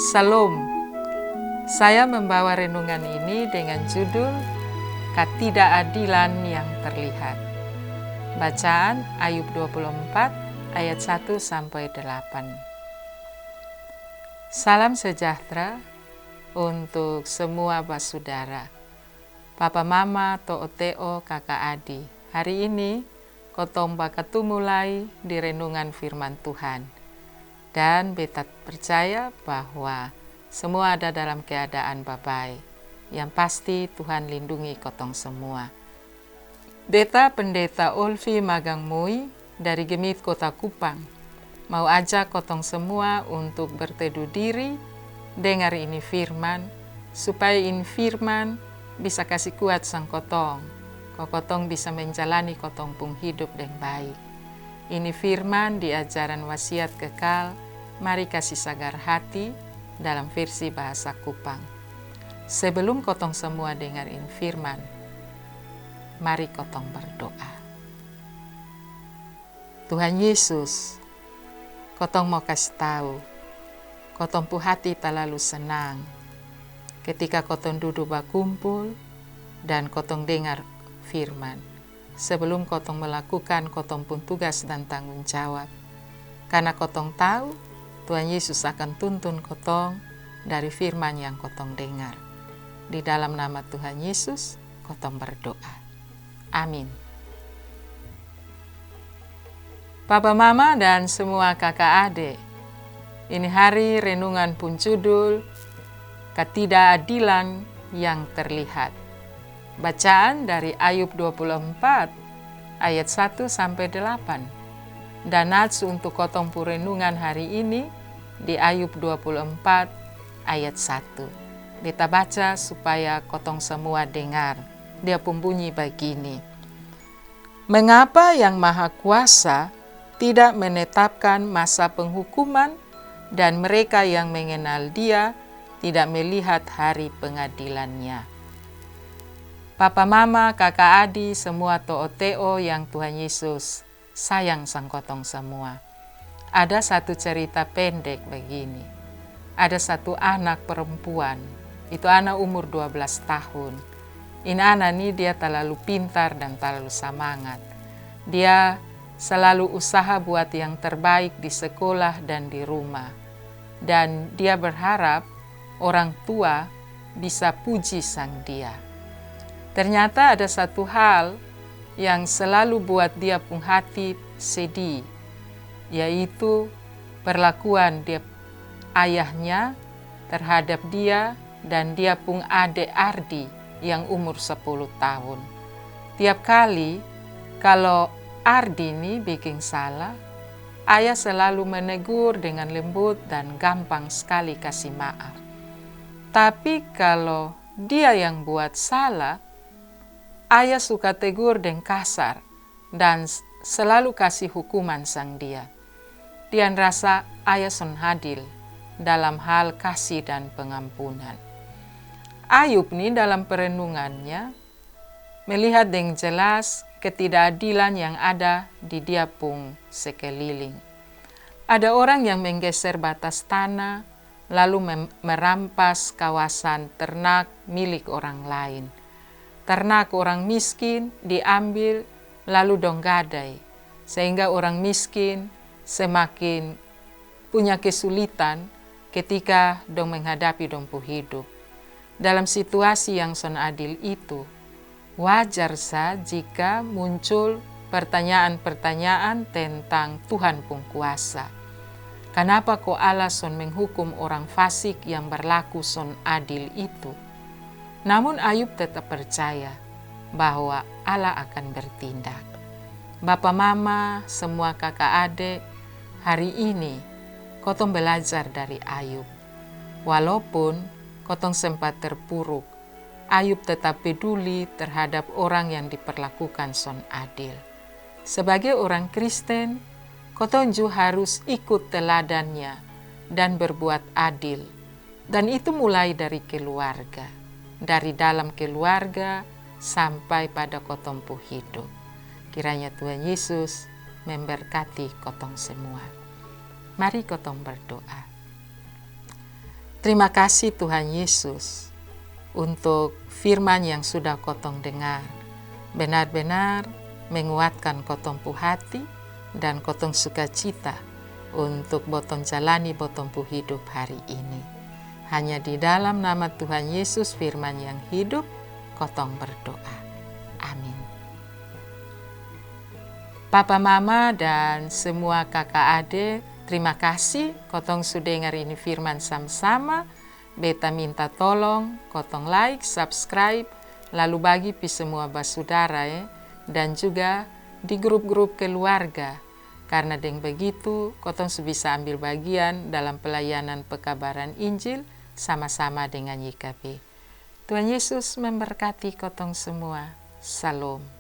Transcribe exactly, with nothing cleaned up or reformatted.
Salam. Saya membawa renungan ini dengan judul Ketidakadilan yang Terlihat. Bacaan Ayub dua puluh empat ayat satu sampai delapan. Salam sejahtera untuk semua basudara. Papa, mama, to'o te'o, kaka, adi. Hari ini kotong bakatumu lai di renungan firman Tuhan. Dan beta percaya bahwa semua ada dalam keadaan babae. Yang pasti Tuhan lindungi kotong semua. Beta Pendeta Olfi Magang Mui dari GMIT Kota Kupang mau ajak kotong semua untuk berteduh diri, dengar ini firman, supaya ini firman bisa kasi kuat sang kotong, ko kotong bisa menjalani kotong pung hidup deng baik. Ini firman di ajaran wasiat kekal, Mari Kasi Sagar Hati, dalam versi bahasa Kupang. Sebelum kotong semua dengar ini firman, mari kotong berdoa. Tuhan Yesus, kotong mau kasi tau, kotong pu hati talalu senang ketika kotong dudu bakumpul dan kotong dengar firman. Sebelum kotong melakukan kotong pun tugas dan tanggung jawab. Karna kotong tau, Tuhan Yesus akan tuntun kotong dari firman yang kotong dengar. Di dalam nama Tuhan Yesus, kotong berdoa. Amin. Papa, mama, dan semua kaka ade, ini hari renungan pun judul Ketidakadilan yang Terlihat. Bacaan dari Ayub dua puluh empat ayat satu sampai delapan. Dan nats untuk kotong pu renungan hari ini di Ayub dua puluh empat ayat satu. Beta baca supaya kotong semua dengar. Dia pun bunyi bagini. Mengapa Yang Maha Kuasa tidak menetapkan masa penghukuman dan mereka yang mengenal Dia tidak melihat hari pengadilannya? Papa, mama, kaka, adi, semua to'o te'o yang Tuhan Yesus sayang sang kotong semua. Ada satu cerita pendek begini. Ada satu anak perempuan, itu anak umur dua belas tahun. Ini anak ni dia talalu pintar dan talalu samangat. Dia selalu usaha buat yang terbaik di sekolah dan di rumah. Dan dia berharap orang tua bisa puji sang dia. Ternyata ada satu hal yang selalu buat dia pung hati sedih, yaitu perlakuan dia, ayahnya terhadap dia dan dia pung ade Ardi yang umur sepuluh tahun. Tiap kali kalo Ardi ni biking salah, ayah selalu menegur dengan lembut dan gampang skali kasi maaf. Tapi kalo dia yang buat salah, ayah suka tegur deng kasar dan s-, selalu kasi hukuman sang dia. Dia rasa ayah son hadil dalam hal kasi dan pengampunan. Ayub ni dalam perenungannya melihat deng jelas ketidakadilan yang ada di dia pung sekeliling. Ada orang yang menggeser batas tanah, lalu mem-, merampas kawasan ternak milik orang lain. Ternak orang miskin diambil, lalu dong gadai, sehingga orang miskin semakin punya kesulitan ketika dong menghadapi dong pu hidup. Dalam situasi yang son adil itu, wajar sa jika muncul pertanyaan-pertanyaan tentang Tuhan pung kuasa. Kanapa ko Allah son menghukum orang fasik yang berlaku son adil itu? Namun Ayub tetap percaya bahwa Allah akan bertindak. Bapa, mama, semua kaka ade, hari ini kotong belajar dari Ayub. Walaupun kotong sempat terpuruk, Ayub tetap peduli terhadap orang yang diperlakukan son adil. Sebagai orang Kristen, kotong ju harus ikut teladannya dan berbuat adil. Dan itu mulai dari keluarga, dari dalam keluarga sampai pada kotong pu hidup. Kiranya Tuhan Yesus memberkati kotong semua. Mari kotong berdoa. Terima kasih Tuhan Yesus untuk firman yang sudah kotong dengar. Benar-benar menguatkan kotong pu hati dan kotong sukacita untuk botong jalani botong pu hidup hari ini. Hanya di dalam nama Tuhan Yesus firman yang hidup, kotong berdoa. Amin. Papa, mama, dan semua kaka ade, terima kasih kotong su dengar ini firman sama-sama. Beta minta tolong kotong like, subscribe, lalu bagi pi semua basudara e, dan juga di grup-grup keluarga. Karena deng begitu kotong su bisa ambil bagian dalam pelayanan pekabaran Injil sama-sama dengan Y K B. Tuhan Yesus memberkati kotong semua. Salom.